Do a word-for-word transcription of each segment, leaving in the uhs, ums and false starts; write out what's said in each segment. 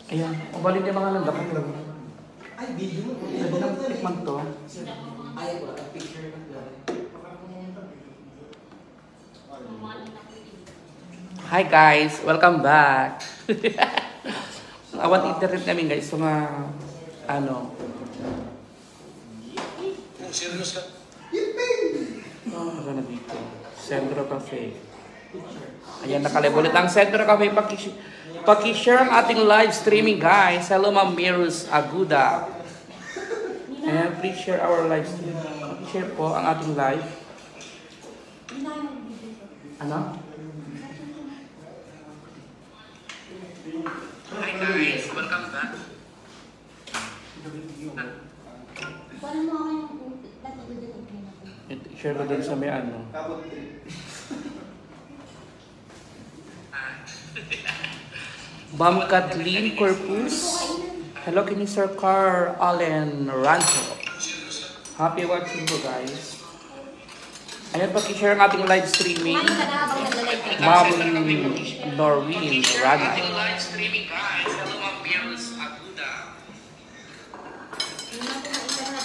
Ayan. Ang bali niya mga nandang. Ay, video mo. Pwede nang tikman to. Ay, wala. Picture na. Hi guys, welcome back. Awan internet namin guys, so nga, ano, Kung serious ka. Yippee! Ah, ano na dito? Centro Cafe. Ayan, nakalive ulit ang Centro Cafe. Paki-, paki-share ang ating live streaming, guys. Hello, Ma'am Mirus Aguda. Ayan, please share our live stream. Paki-share po ang ating live. Ano? Hi guys, welcome back. Kuha mo ako yung plato doon, doon, doon. Ito, share ko dun sa may ano. Ma'am Kathleen Corpus. Hello, kini Sir Carl Allen Rancho. Happy watching po, guys. Ayan, paki-share ang ating live streaming. Kumain ka na habang nagla-live ka. Ma'am Noreen Ranay.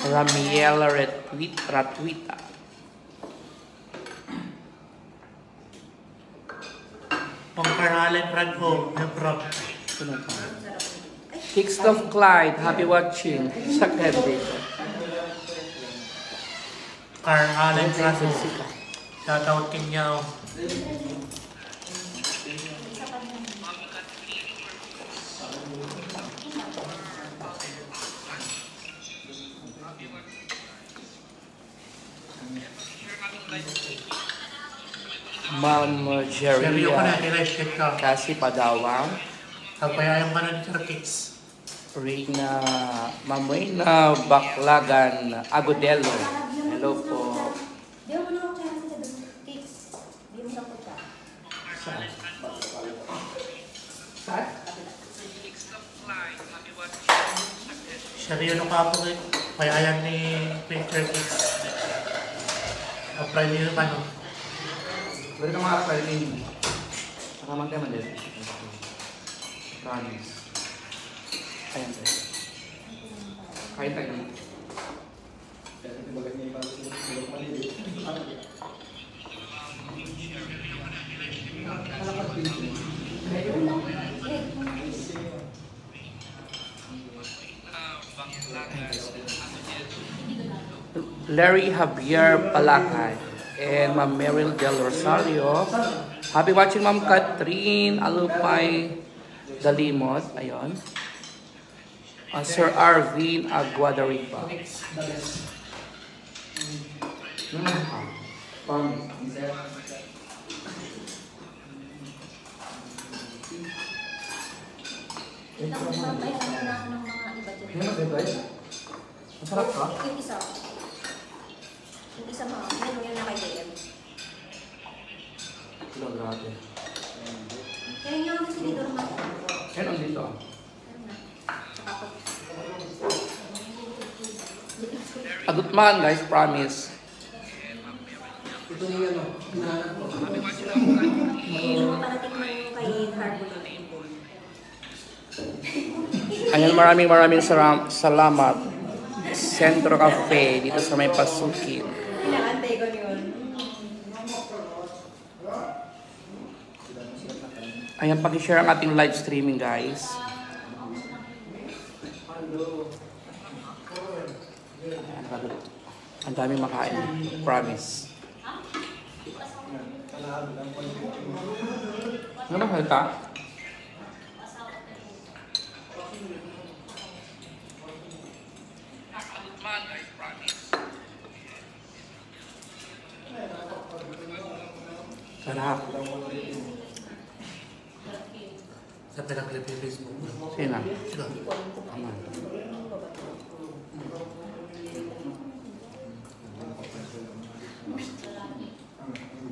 Ramiel Retweet, Ratwita. Pangkaralan, Rancho, Hebra. Sino pa? Kicks of Clyde, happy watching. Sa Candid. Carl Allen Raso. Shout out kanyaw. Ma'am Seryo ka na, Jeria kay live chat ka. Kasi Padawang. Agpayayam ka na ni Sir Kicks. Reyna, Ma'am Reyna Baclagan Agudelo. Hello po. Di mo na ako chance sa cakes. Di mo na po siya. Saan? Saan? Seryo no ka po eh. Kaya ayan ni Picture Kicks. Apply niyo yung ano. Pwede ka ma-apply ni. Nakaman tayo man din. Promise. Ayan tayo. Kain tayo. Larry Javier Palakay and Ma'am Meryl Del Rosario. Happy watching, Ma'am Catherine Alupay Dalimot. Ayun. Ah, Sir Arvin Aguadaripa. Ito, may ano na ako ng mga iba dyan. Masarap ka? Yung isa. Yung isa mo, meron yan na kay J M. Wala, grabe. Kaya niya ang tinidor mo. Yan ang dito. Agutman, guys, promise. Ito yung ano, hinahanap ko. Hindi mo parating mo yung kay Carbo na. Ayan, maraming, maraming saram-, salamat. Centro Cafe dito sa may Pasukin. Ayan, paki-share ang ating live streaming, guys. Ayan, ang daming makain. Promise. Ano ba salita? Sarap. Sa pinag-clip yung Facebook mo. Sino? Ikaw. Tama.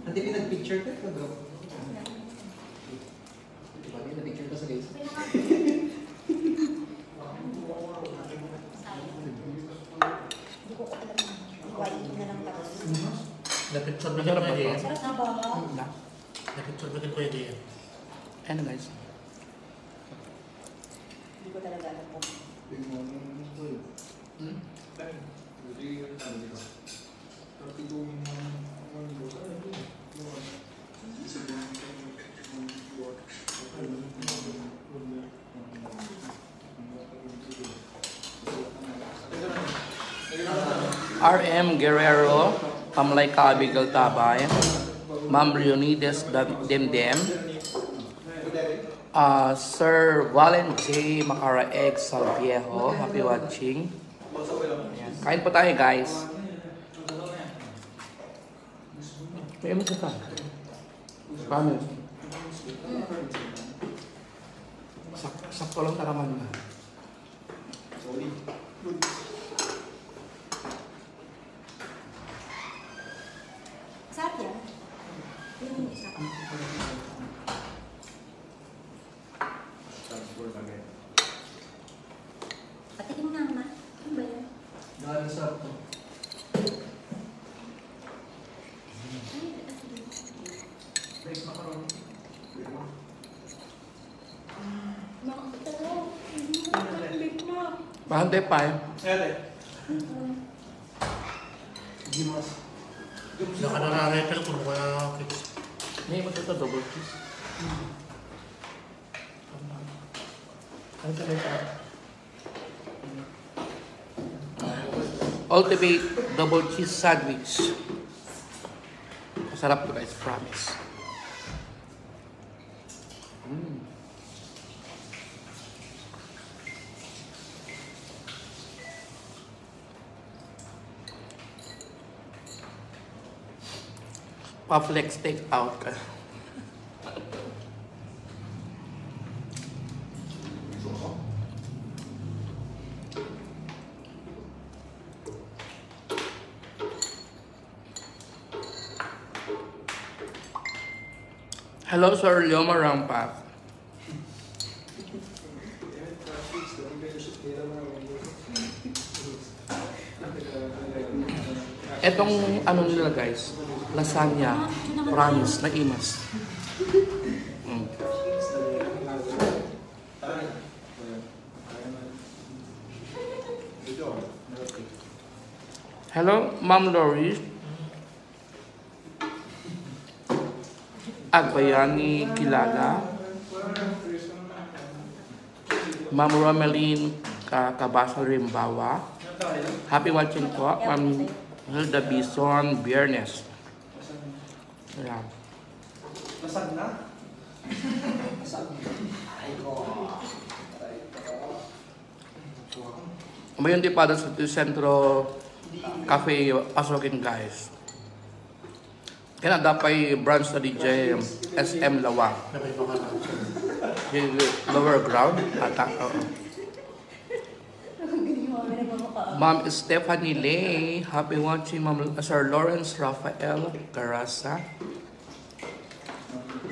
Ate, pinag-picture ka? Ikaw. Diba, may na-picture ka sa guys? Hindi ko alam. Why na lang tapos. Na-picture mo din, Kuya Jay. Sarap na ba? Na. Na-picture mo din, Kuya Jay. Ano, guys? Ko talaga alam kung R M Guerrero, Pamlayka Abigail Tabay, Ma'am Leonides Dam- Demdem, ah, Sir Valen J Macaraeg Salviejo, happy watching. Ayan. Kain po tayo, guys. May ano ka? Promise. Sak sakto lang taraman na. Sarap yan. Yun yung isa. Patikim nga, ma. Ano ba yan? Galing sa ito. Rice macaroni. Makakita ko. Hindi mo makakita na. Mahal tayo pa eh. Ate. Gimas. Nakanararetel kung wala cakes. May matata double cheese. Ano ka nito? Ultimate double cheese sandwich. Masarap to guys, promise. Mm. Pa-flex take out ka. Hello, Sir Leo Marampat. Etong ano nila guys, lasagna, promise, naimas. Mm. Hello, Ma'am Loris. Agbayani kilala. Ma'am Romeline Ka Kabasa Rimbawa. Happy watching po, Ma'am Hilda Bison Biernes. Ayan. Lasagna? Umayon ti pada sa Centro Cafe, pasukin guys. Kaya na dapat branch na D J S M Lawa. Di lower ground ata. Oo. Ma'am Stephanie Lay, happy watching, Ma'am Sir Lawrence Rafael Garasa.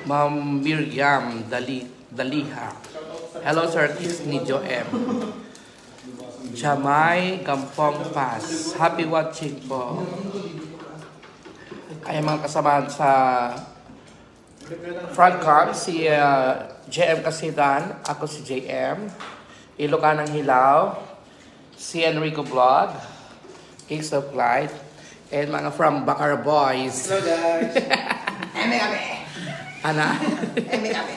Ma'am Miriam Dali Daliha. Hello, Sir Kiss ni Joem. Jamay Gampong Pass. Happy watching po. Ay, mga kasama sa Front Cam, si uh, J M Kasidan, ako si J M. Ilocanang Hilaw, si Enrico Vlog, Kings of Light, and mga from Bacar Boys. Hello guys. Eme kami. Ana? Eme kami.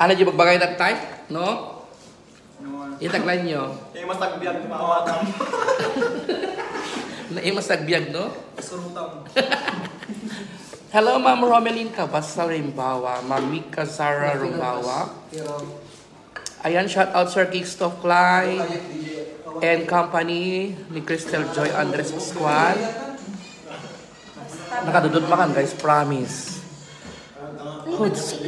Ana di magbagay that time? No? Itaglan nyo. Eh, mas tagbiag, maawatan. Naimas nagbiag, no? Surutan. Hello, Ma'am Romelin Cabasa Rimbawa, Ma'am Mika Zara Rimbawa. Ayan, shout out Sir Kixtof Clay and company ni Crystal Joy Andres Squad. Nakadudot makan, guys, promise. Hoods.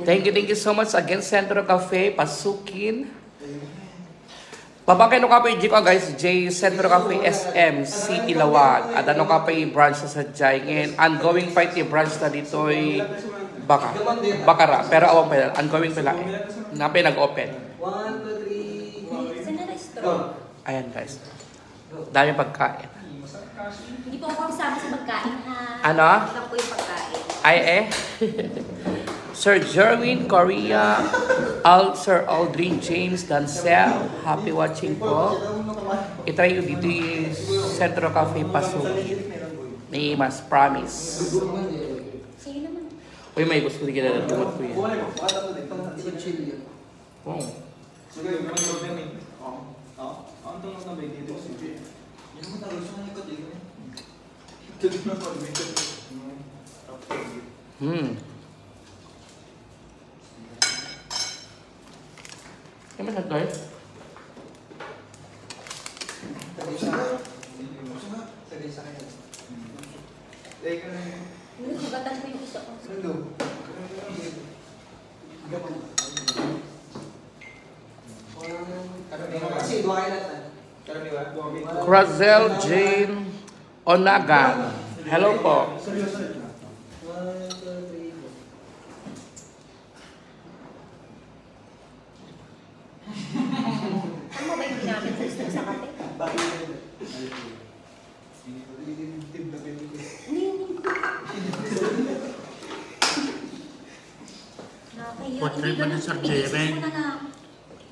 Thank you, thank you so much again, Centro Cafe, pasukin. Babangkay no kape, Jiko, guys, J Centro Cafe S M City Lawag. At ano kape branch sa Jai. Ngayon, ongoing pa iti branch na ditoy Baka. Bakara. Pero awang pa yan. Ongoing pa lang. Napay nag-open. One, two, three. Saan na restaurant? Ayan, guys. Dami pagkain. Hindi po ako kasama sa pagkain, ha? Ano? Lang po yung pagkain. Ay, eh. Sir Jerwin Correa, Al, Sir Aldrin James Dancel, happy watching po. I-try yu dito yung Centro Cafe Pasugid. Ni Mas promise. Uy, may gusto di ka na lumot ko yan. Wow. Hmm. Ano sa guys? Ano, sugatan ko yung isa ko. Crazel Jane Onagan. Hello po. Ano ba yung ginamit mo sa kape? Hindi, hindi ko. Nakakahiya. Hindi, ganun. Hindi, J M.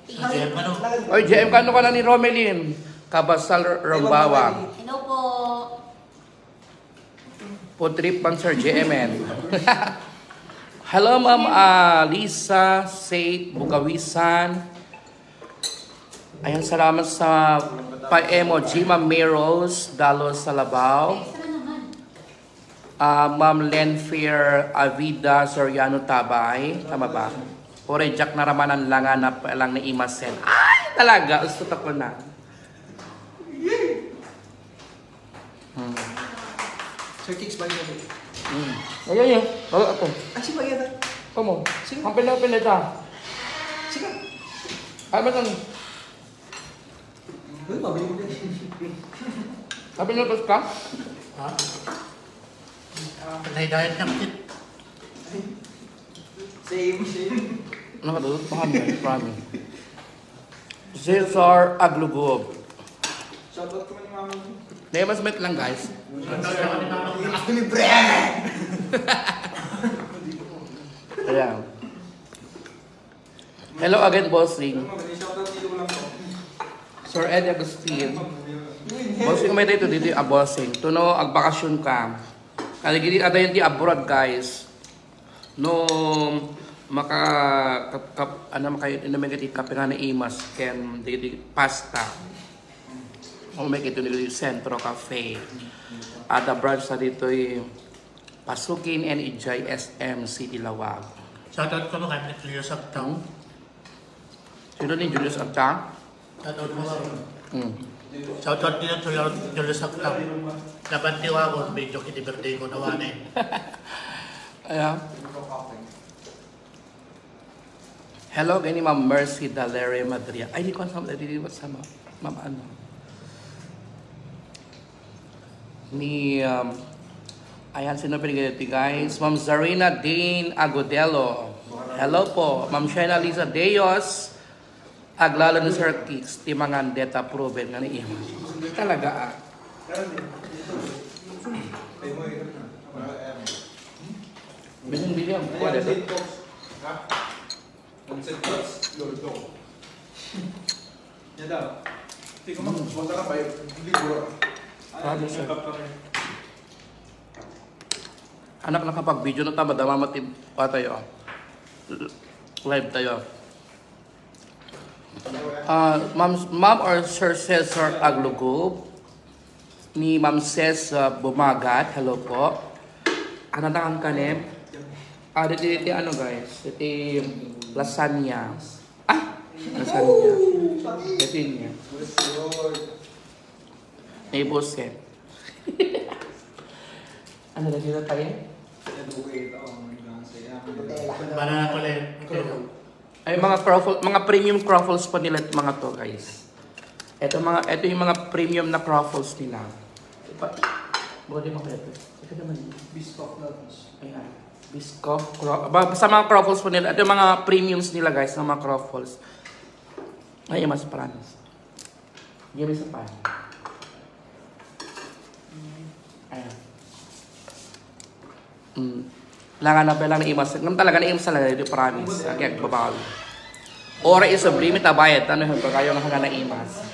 Ikaw yung Oy, J M, kano ka na ni Romelin? Kabasal Rombawa. Hello po. Food trip man, Sir J M N. Hello, Ma'am, ah, Lisa, Saint, Bugawisan. Ayan, salamat sa pa-emoji, Ma'am May Rose, Dalos Salabao. Ah, Ma'am Lenfir Avida Soriano Tabay. Tama ba? Ore, Jack naramanan lang nga nap-, lang ni Imasen. Ay, talaga. Gusto ko na. Hmm. Sir Kicks, balik na. Hmm. Ayan, ayan. Wala ako. Ay, si Bagay na. Kamu? Sige. Ang pinapinita. Sige. Ay, ba't ang Uy, mabilis na. Ang pinapos ka? Ha? Patay diet ng kit. Same, same. Nakatulog pa kami, promise. Cesar Aglugob. Shoutout ko ni Mami. Dahil mas met lang, guys. Libre! Ayan. Hello again, bossing. Shoutout ni Lola ko. Sir Ed Agustin. Bossing, may dito dito yung bossing. Tuno, agbakasyon ka. Kaya gini ada yung di abroad, guys. No, maka, kap, kap, ano, maka, ano, may gati kape nga na imas, ken di, di, pasta. O may kito nila yung Centro Cafe. Ada branch na dito yung Pasukin and Ijay S M City Lawag. Shoutout ko mga ni Julius Agtang. Sino ni Julius Agtang? Shoutout mo ako. Hmm. Shoutout din ang Julius, Julius Agtang. Nabantiwa ako, medyo kiniberde ko nawa na eh. Ayan. Hello, gani Ma'am Mercy Daleria Madria. Ay, di ko sa, di, di, sa Ma'am, Ma'am ano. Ni, um, ayan, sino pinigyan ito, guys? Ma'am Zarina Dean Agudelo. Hello po. Ma'am Shena Liza Deos. Aglala ni Sir Kicks, ti mangan deta proven nga ni Ima. Talaga, ah. Bilang-bilang, kuha dito. Pancit Tots, Lordo. Yan daw. Tingnan mo, masarap ba yun? Hindi ko. Grabe, sir. Anak, nakapag-video na ta, madama mati-, pa tayo. Live tayo. Ah, Ma'am, Ma'am or Sir Cesar Aglugub? Ni Ma'am Ces, ah, Bumagat, hello po. Ano na ang kanem? Ah, dito, dito, ano guys? Dito lasagna. Ah! Lasagna. Dito yun nga. May buset. Ano na dito tayo? Banana pala yun. Ay, mga croffle, mga premium croffles pa nila, mga to, guys. Ito mga, ito yung mga premium na croffles nila. Ipa-, buti mo kaya ito. Ito naman. Biscoff na. Ayan. Biscoff, cro-, ba-, basta mga croffles pa nila. Ito yung mga premiums nila, guys, ng mga croffles. Ay, mas promise. Give me sa pan. Ayan. Mm. Langan na pala naimas. Ngem talaga naimas talaga dito, promise. Ang kaya babawi. Ora is a limit a bayad. Ano yung pagkayo nga naimas?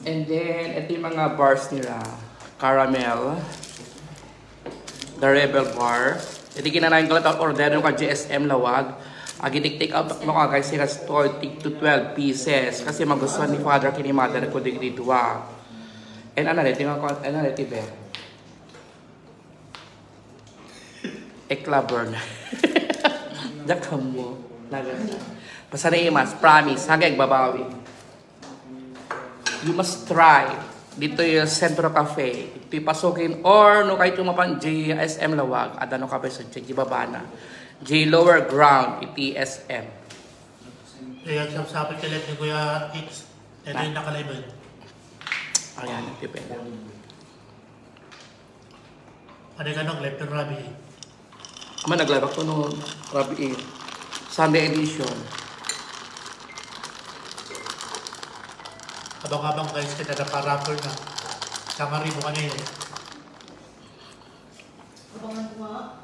And then, ito yung mga bars nila. Caramel. The Rebel Bar. Iti kinanayon ko lang, order no ka G S M Lawag. Agi take out mo ka guys, sila store, take to twelve pieces. Kasi magustuhan ni Father kini Mother ko digdi dua. And ano, ito nga, ano, ito, be? Eklaburn. Dakam mo. Naganda. Basta naimas, promise, hagay babawi. You must try. Dito yung Centro Cafe. Ito'y pasukin or no kahit yung mapan J S M Lawag. Ada no kape sa J G Babana. J Lower Ground, iti S M. Ayan, sapsapit ka lang ni Kuya Hicks. Ito yung nakalaban. Ayan, ito yung pwede. Ano ka nag-live pero Rabi? Man, nag-live ako no Rabi, eh. Sunday edition. Abang-abang guys, kita na pa-rapper na. Sangaribo ka na yun. Abangan ko nga.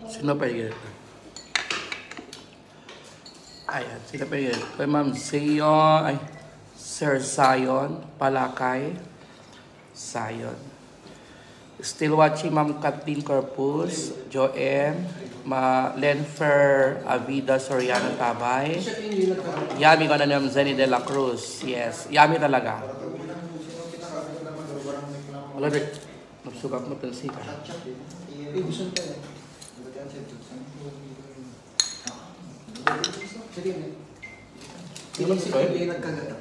Sino pa yun? Ayan, sino pa yun? Kay Ma'am Zion, ay, Sir Zion, Palakay, Zion. Still watching Ma'am Kathleen Corpus, Joem, Ma Lenfer Avida Soriano Tabay. Yummy ko na ni Ma'am Zenny de la Cruz. Yes, yummy talaga. Wala, Rick. Magsugak mo, tansika. Uy, gusto tayo. Sige, sige. Hindi nagkagata.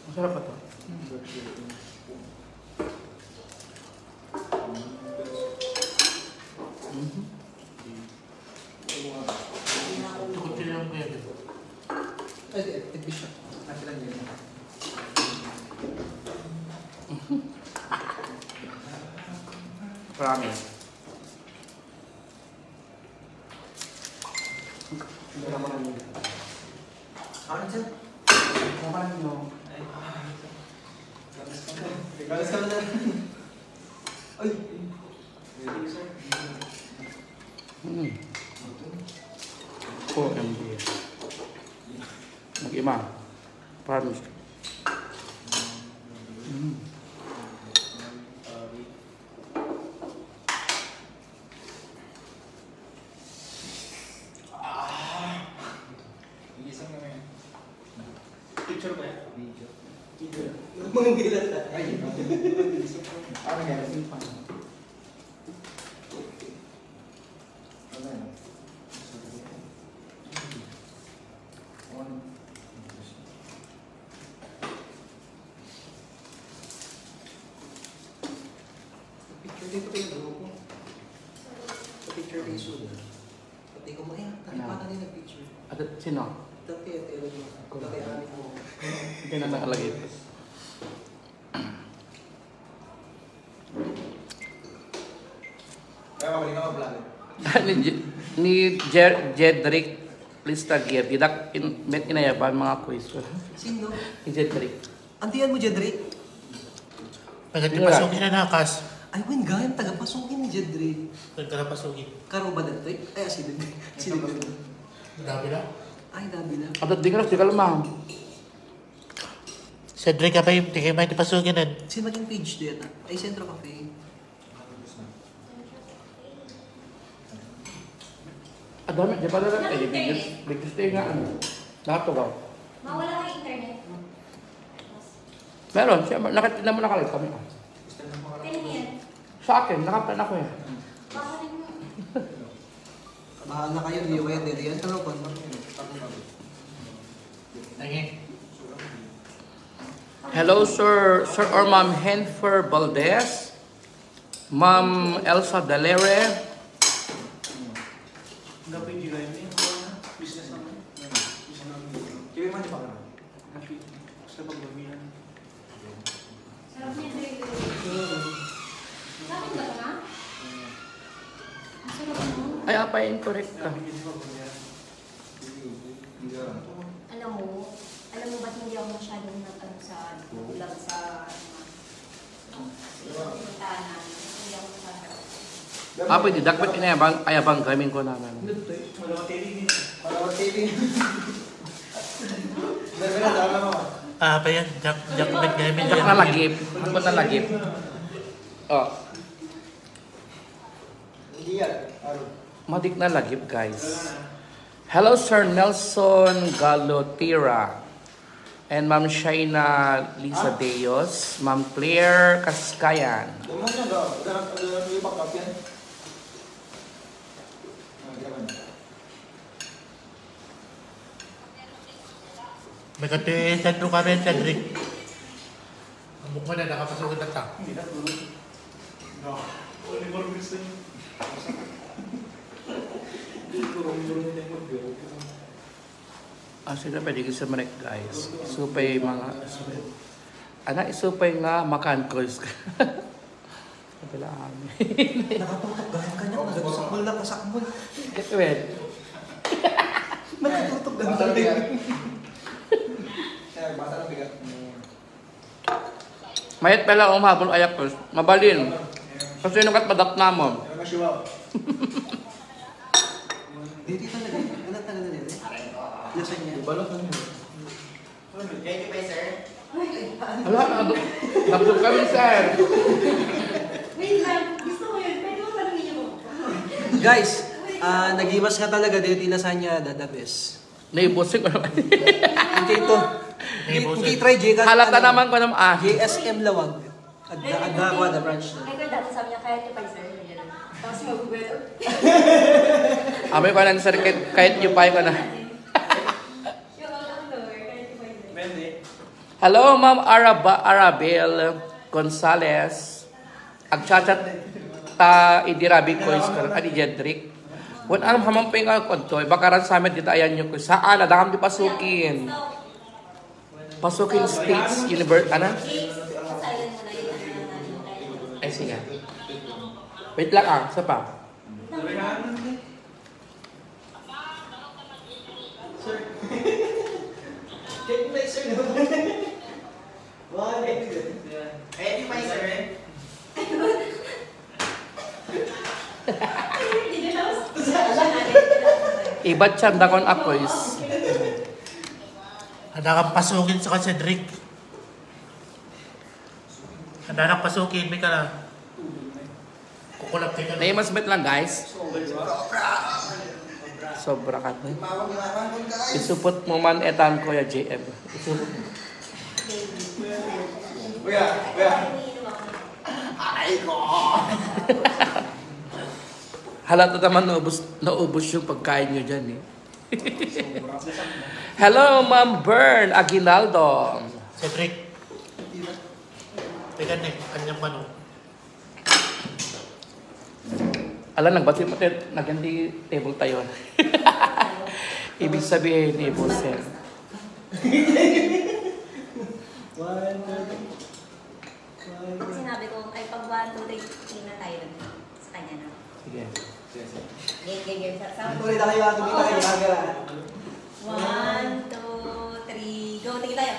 Masarap pa to. Mhm. Tukod sila ng kaya dito. Ay, di, di, di siya. Napilan yun. Promise. Hindi naman ang yun. Ano, sir? Ano ba nyo? Ay, ah, gatas ka na. Gatas ka na, sir. Ay. Hmm. O M G. Mag-ima. Promise. Hmm. Ah. Picture ba yan? Video. Video. Mga bilat na. Ay, ano yan? Sino pa? Ano yan? One. Picture dito kayo, grupo. Sa picture kayo, Sud. Pati ko mo, eh, pati pa na din nag-picture. At sino? Dati, ate, alam mo. Dati, alam mo. Hindi na nakalagay ito. Kaya mabalik na mag-vlog. Ni Je-, ni Jer-, Jedrick, please tag here. Didak in, met inayaban mga quiz. Sino? Ni Jedrick. Antian mo, Jedrick? Taga Tipasogi na nakas. Ay, wen, gayam, taga Pasogi ni Jedrick. Taga Pasogi. Karo ba dagtoy? Ay, ah, si Jedrick. Si Jedrick. Davila? Ay, Davila. At di ka, di ka lamang. Cedric, apay, di kayo may Tipasogi na. Si maging page din, ah. Ay, Centro Cafe. Adami, di ba na lang? Ay, biggest, biggest thing nga, ano, natugaw. Mawala ka internet. Meron, siya, nakita mo, nakalive kami, ah. Kaya niyan. Sa akin, nakaplan ako, eh. Bakit mo? Bahala kayo, di kayo diri yan. Ano ba? Hello, Sir, Sir or Ma'am Henfer Valdez. Ma'am Elsa Dalere. Gabi di kayo, eh. Business naman. Business naman. Kaya man, di ba ka na? Gabi. Gusto pag gabi yan. Sarap niya, Dre. Sa akin ba ito, ha? Ang sarap mo. Ay, apay, incorrect ka. Gabi, di ba, gabi yan? Alam mo, alam mo ba't hindi ako masyadong nag-ano sa, kulang sa, ano, pinuntahan namin? Hindi ako masyadong Apa di dapat ini ayabang, ayabang gaming ko naman. Ah, apa yan? Jack, Jack McNamee. Jack na lagip. Ako na lagip. Oh. Madik na lagip, guys. Hello, Sir Nelson Galotira. And Ma'am Shaina Lisa Deos, Ma'am Claire Kaskayan. May kati sentro kami, Cedric. Ang mukha na nakapasukan na ta. Hindi na, bro. No. Oliver Wilson. Kurang-kurang na yung mag-go. Ah, sila pwede ko sa manik, guys. Isupay mga, isupay. Ana, isupay nga makan ko. Kabila amin. Nakatutok gayam kanya kung nagdusakbol na kasakbol. Get well. Nakatutok gayam kanya. Sir, basa ng bigat. Mayat pala umabol ayak ko. Mabalin. Kasi nung kat madatna mo. Pero masiwaw. Dito talaga. Anak talaga nila. Lasagna. Balak lang yun. Thank you, sir. Hala, nabuk- nabuk kami, sir. Wait lang, gusto ko yun. Pwede mo tanungin niyo mo? Guys, ah, nagimas nga talaga dito yung lasagna, the best. Naibusik ko naman. Hindi ito. Hindi try J K. Halata naman ko naman ah. J S M Lawag. Adda, adda ako, adda branch na. Ay, kaya dati sabi niya, kaya niyo pa, sir. Tapos magugulat. Amay ko na, sir, kahit, kahit niyo pa ko na. Yung outdoor, kaya niyo pa, sir. Pwede. Hello, Ma'am Araba, Arabel Gonzales. Agchat-chat ta idi Rabi ko is karon, adi Jedrick. Wen, ang hamang pa nga kwadto, bakaran summit dita ayan nyo ko. Saan, adakam di pasukin. Pasukin States University, ano? Ay, sige. Wait lang ah, isa pa. Sir. Can you like, sir, no? Wala, hindi. Can you, my sir? Ibat siya, dakon ako is. Ada kang pasukin sa Cedric. Ada anak pasukin, may ka na. Kukulap ka na. Naimas bet lang, guys. Sobra ka to. Isupot mo man etan, Kuya J M. Kuya, kuya. Aray ko! Halata naman naubos, naubos yung pagkain nyo dyan eh. Hello, Ma'am Bern Aguinaldo. Cedric. Teka, Nick, kanyang manok. Ala, nagbati mo, Ted. Nagyan di table tayo. Ibig sabihin, ibusin. Sinabi ko, ay pag one, two, three, tingnan tayo dun. Sa kanya na. Sige. Game, game, game. Sa, sa, Tuloy na kayo, ah, tuloy na kayo, ah. One, two, three, go. Tingin tayo.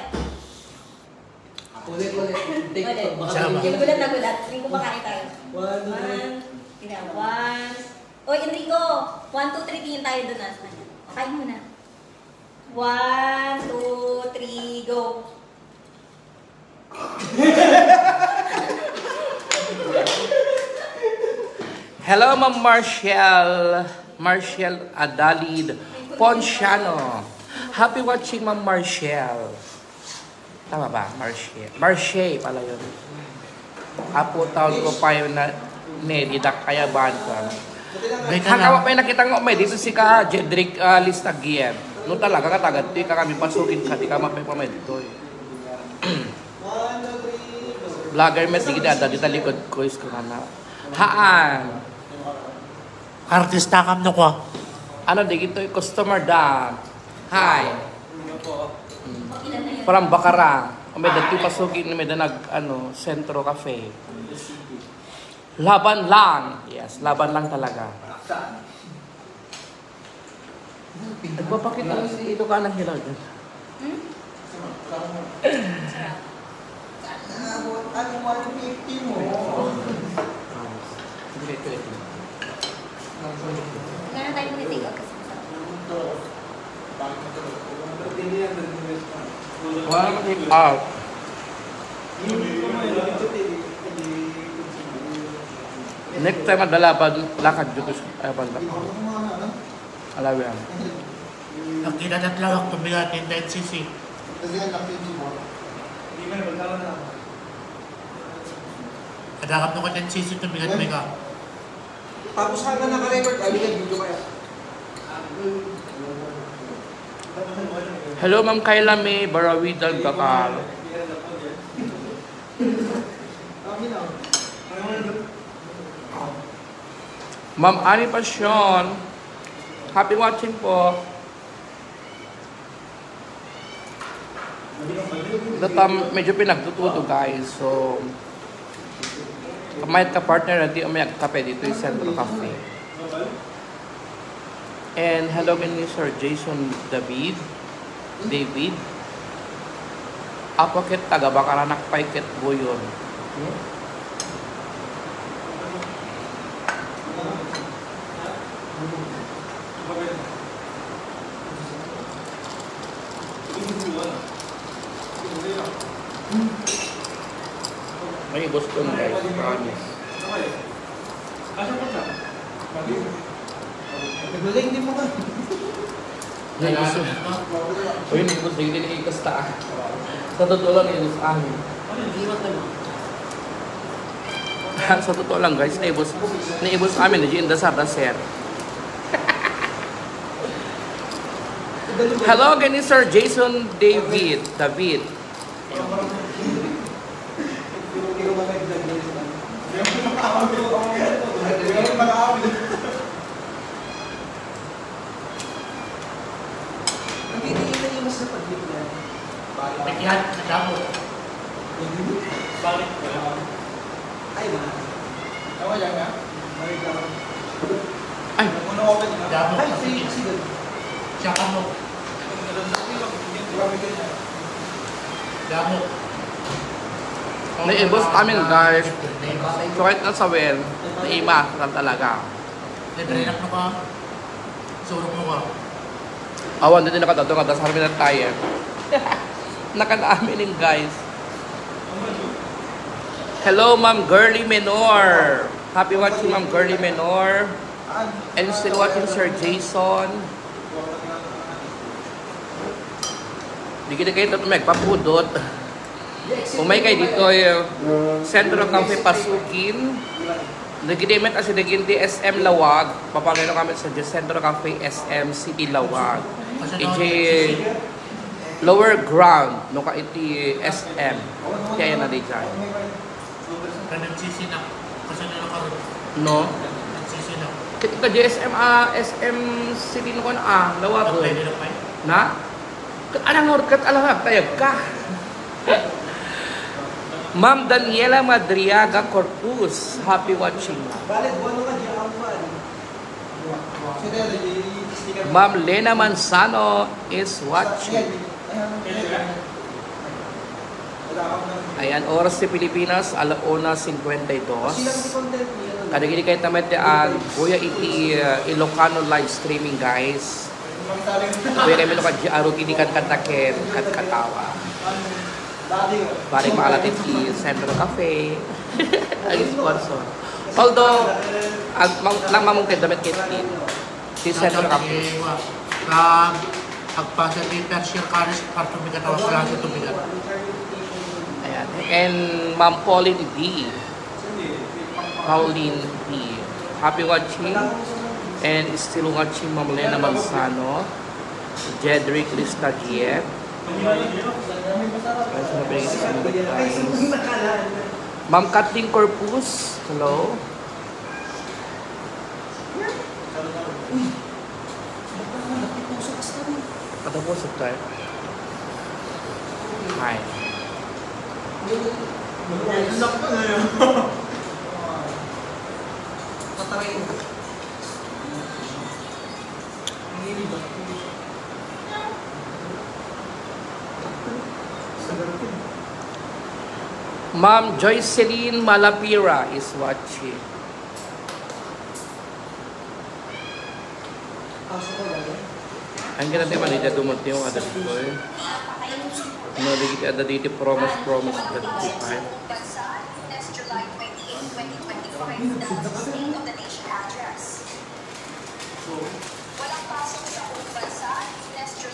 Ulit, ulit. Take Ulit. two. Baka Sama. tingin Enrico lang nagulat. Enrico, pakain tayo. One, two, three. One. Tingnan. One. O, Enrico. One, two, three, tingin tayo dun, ah, sa kanya. Kain muna. One, two, three, go. Hello, Ma'am Marshall. Marshall Adalid Ponciano. Happy watching, Ma'am Marshall. Tama ba? Marshall. Marshall pala yun. Apo, taon ko pa yun na, ne, didak ayaban ko. Hanggang pa yung nakita ko, may dito si ka Jedrick uh, Listagien. No talaga, katagad to, kami pasukin ka, di ka mapay pa may dito eh. Vlogger met, di kita ada, di talikod ko, is ko na. Haan. Artista kam no kwa. Ano, di gito, customer da. Hi. Parang bakara. Ang may dati pasukin, may danag, ano, Centro Cafe. Laban lang. Yes, laban lang talaga. Nagpapakita na si Ilocano Herald. Hmm? Ano, one fifty mo? Hindi kayo pwede. Wala naman take out. Next time, adda laban, lakad dito sa, ay, banda. Alawi ang. Nakita na lang ako, tumigat yung ten C C. Adakap no ka ten C C, tumigat may ka. Tapos hanggang naka-record, ay, may video kaya. Hello, Ma'am Kayla May Barawidan Gakal. Ma'am Annie Passion, happy watching po. Datam, medyo pinagtutudo, guys. So, kamay ka partner, hindi kami nagkape dito yung Centro Cafe. And hello, ni Sir Jason David. David. Apo ket taga Bacaranak pay ket buyon. May Boston, guys, promise. Naglaing din mo ka. Naibos. Uy, naibos din din ikas ta. Sa totoo lang, naibos amin. Sa totoo lang, guys, naibos, naibos amin, di inda sa sir. Hello, gani Sir Jason David. David. Nagtitiis na yung mas napaglit na. Nagkihat, nadamo. Balik ko lang. Ay, ma. Tawa yan, ha? Balik ako. Ay. Ano, open na? Damo. Ay, kasi, kasi doon. Siya ka mo. Damo. Naibos amin, guys. So, kahit nasa well, naima lang talaga. Libre na ka. Surok mo ka. Awan, dito nakatato nga, tas harap na tayo. Nakanamin, guys. Hello, Ma'am Girly Menor. Happy watching, Ma'am Girly Menor. And still watching, Sir Jason. Di kita kayo ito magpapudot. Umay kayo dito, eh, Centro Cafe Pasukin. Nagidimit asi naging di S M Lawag. Papangino kami sa Centro Cafe S M City Lawag. Iti lower ground, no, ka iti S M. Kaya na di dyan. Ka nagsisinak. Kasi na nakaroon. No? Nagsisinak. Kita J S M, ah, S M City no kon, ah, Lawag. Pwede na pa yun. Na? Kat alang nor-, kat alang nor-, tayag ka. Ma'am Daniela Madriaga Corpus, happy watching, ma'am. Ma'am Lena Manzano is watching. Ayan, oras ti Pilipinas, ala una cincuenta y dos. Kadagiti kay tamet ti agguya iti, uh, Ilocano live streaming, guys. Kuya kami no kadya aro ti di katkataken, katkatawa. Bari maalat iti Centro Cafe. Ang sponsor. Although, ag-, mang-, nang mamungkay damit kit din. Ti Centro Cafe. Kag agpasa ti Persia Karis, parto mi katawa, plato to bigat. Ayan. And Ma'am Pauline D. Pauline D. Happy watching. And still watching, Ma'am Lena Manzano. Jedrick Listagiet. Ma'am Kathleen Corpus. Hello. Uy! Baka nga, napupuso ka sa amin. Patapos, subscribe. Hi. Anak ko na yun. Pataray. Ang iniba. Ma'am Joycelyn Malapira is watching. Ang ganda naman, ida dumating yung other boy. No, di kita ada dito, promise, promise, that we find.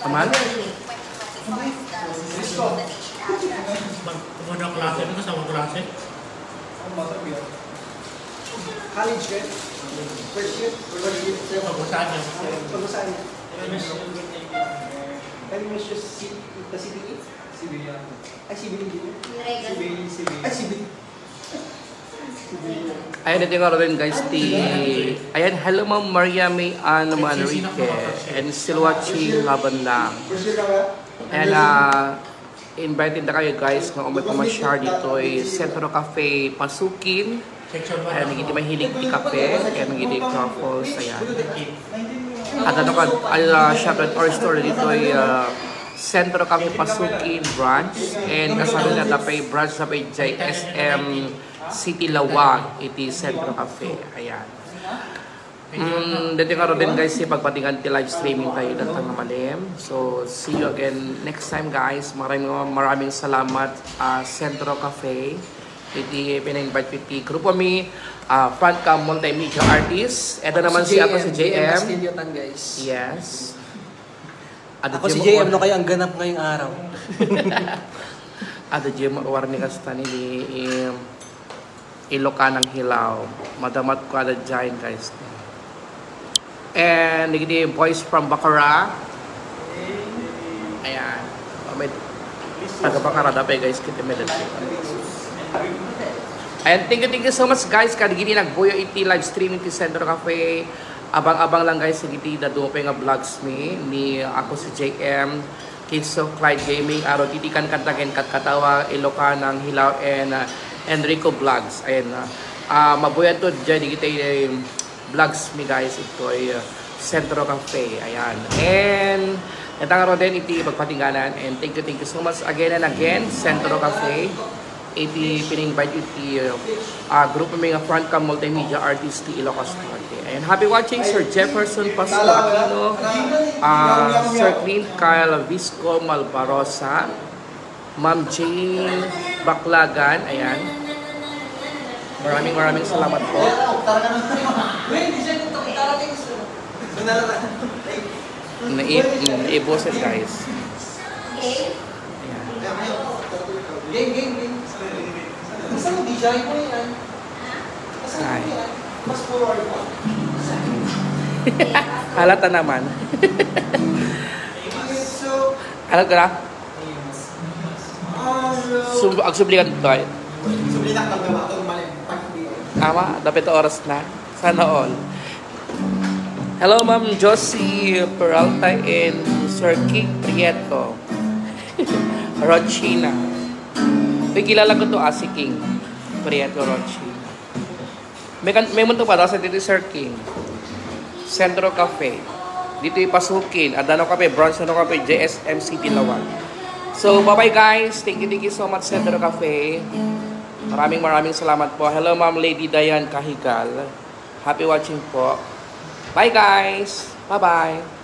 Aman? Mag-, kumuha ng klase, ano, kasama klase? College ka? First year? Or first year? Pag-usahan niya. Pag-usahan niya. Pwede mo siya si, si, si, si, ay, si Billy. Ay, si Billy. Ay, si Billy. Ayan, ito nga rin, guys, ti, ayan, hello, Ma'am Maria May Ann Manrique, and still watching, laban lang. And, uh, invited na kayo, guys, nga umay pamasyar ditoy Centro Cafe Pasukin. Ayan, nagiti mahilig ti kape, ayan, nagiti truffles, ayan. At ano ka, ay, uh, shop at or store ditoy, uh, Centro Cafe Pasukin branch, and kasama na tapay branch sa J S M City Lawag, iti Centro Cafe. Ayan. Mm, dito nga rin, guys, si pagpatingan ti live streaming tayo datang na malim. So, see you again next time, guys. Maraming, maraming salamat, ah, Centro Cafe. Iti pina-invite ko iti grupo mi, ah, Frontcam Multimedia Artist. Ito naman si, ako si J M. Castillo tan, guys. Yes. Ako si J M, no, kayo ang ganap ngayong araw. Ada J M, warning ka sa tani ni, em, Ilocanang Hilaw. Madamat ko ada dyan, guys. And dagiti boys from Bacara. Ayan. May taga Bacara da pa, guys, kita may dati. And thank you, thank you so much, guys, kadagiti nagbuyo iti live streaming ti Centro Cafe. Abang-abang lang, guys, dagiti dadduma pay nga vlogs mi ni ako si J M, Kids of Clyde Gaming, Aro Titikan Kantagen Katkatawa, Ilocanang Hilaw, and, uh, Enrico Vlogs. Ayan, uh, uh, mabuyan to dyan, dagiti, um, vlogs mi, guys, itoy, uh, Centro Cafe. Ayan. And, natangaro din iti pagpatingganan. And thank you, thank you so much again and again, Centro Cafe. Iti pina-invite iti, uh, grupo mi nga Frontcam Multimedia Artist ti Ilocos Norte. And happy watching, Sir Jefferson Pascual Aquino, uh, Sir Clint Kyle Visco Malbarosa, Ma'am Jane Baclagan, ayan. Maraming, maraming salamat po. Nai-, naiboset, guys. Ayan. Game, game, game. Basta mo, D J mo yan. Basta mo Ay. Yan. Mas forward mo. Halata naman. So, Halata na? Sub-, agsublikan tayo. Sublikan tayo, mali. Tama, dapat oras na. Sana all. Hello, Ma'am Josie Peralta and Sir King Prieto. Rochina. Uy, kilala ko to, ah, si King Prieto Rochina. May kan-, may munto pa daw sa dito, Sir King. Centro Cafe. Dito ipasukin. Adano Cafe, Bronze Ano Cafe, J S M City Lawag. So, bye-bye, guys. Thank you, thank you so much, Centro Cafe. Maraming, maraming salamat po. Hello, Ma'am Lady Diane Cahigal. Happy watching po. Bye, guys. Bye-bye.